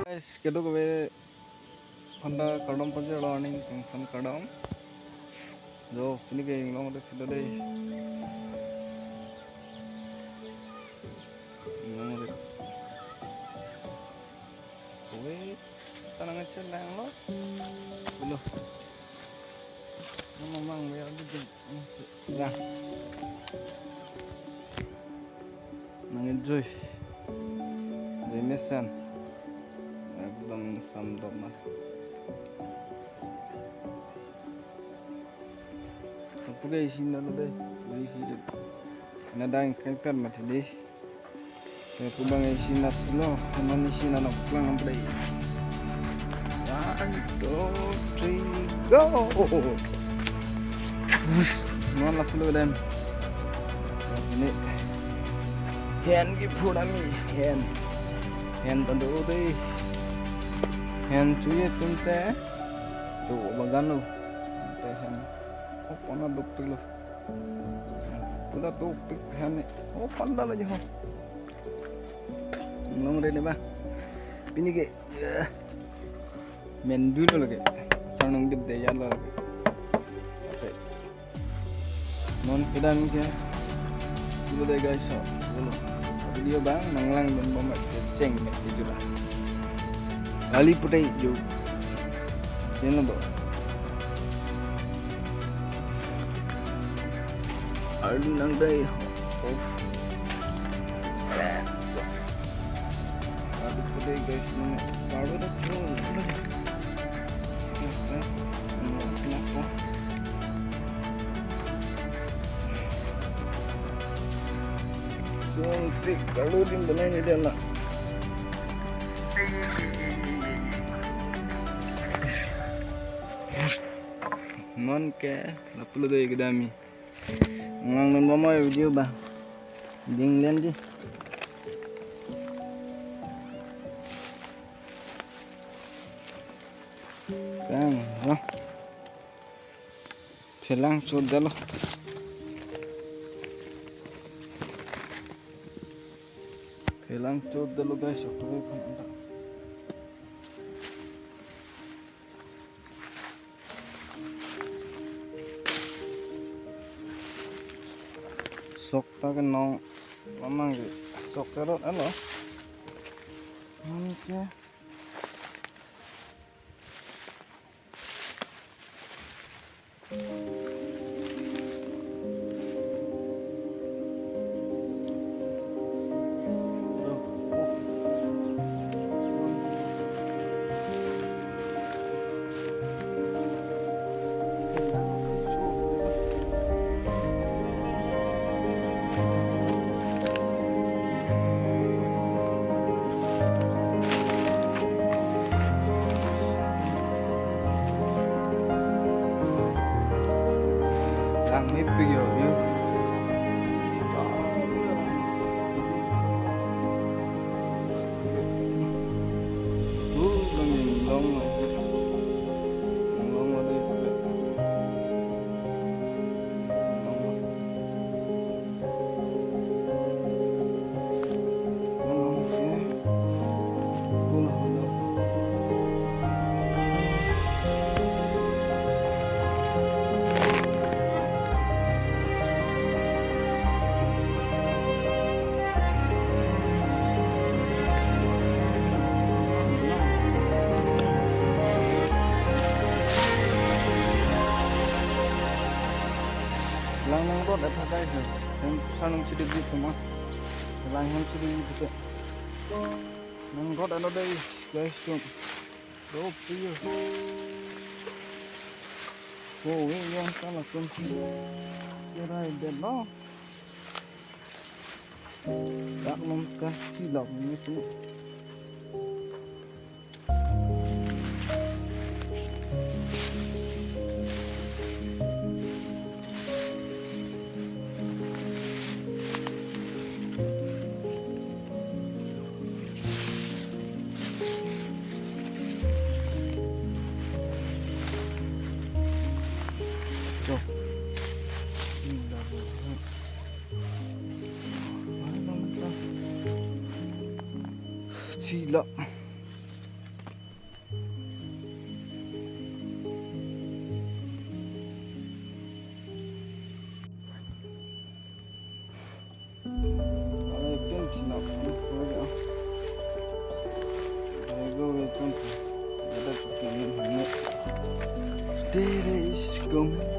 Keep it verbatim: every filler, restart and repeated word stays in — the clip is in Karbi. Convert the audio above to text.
Guys, keduk ave phanda kardom pajirlo, arni kengsan kardom. Jo, pini ke inglong de sida dei. Inglong de. Oi, tanang aja lang lo. Belum. Nama mang ya gitu. Ya. Nang enjoy. Remesan. Ekdom samdom na. Kapuke isi na lo dei. Isi. Nadang kengkar mati dei. Kapu bang isi nat lo, teman isi na noklang amplai. One, two, three, go. Wih, non lapulo dan. Ini. Hen ki phurami, hen. Hen tando dei. Hen chuye tumte. Tu bagan lo. Te hen. Oh, pona duk pik lo. Pura duk pik hen. Oh, panda lo jo. Nong re ne ba. Pini ke. Eh. Mendu lo lagi. Sarnung dip de ya lo lagi. Okay. Non kedan ke. Dulu deh guys, so. Dulu. Video bang, nanglang dun bom ceng met jula. Kali putai ju. Sino do. Alu nang dai. Of. Alu putai guys, nang baru dah. Suntik kalau di mana ini dia nak. Non ke, lapulo dei kedami. Ngang non mama video ba. Ding len di. Kang, oh. Phelang chot jalo. Phelang chot jalo guys, okto phan anta. Sok ta ke nong mamang ke. Sok karot ano. Oke. Langmepik yo, yo. Uh, langding long. Long long. Lang nang rot aphan guys, hem sarnung chidip di thuma. Lang hem chidip di thuma. Nang rot ano dei guys, tum. Do priyo. Oh, eh, yang salah tum. Kira ide lo. Dak nang kan tilok ni tu. Sila. Tere is coming.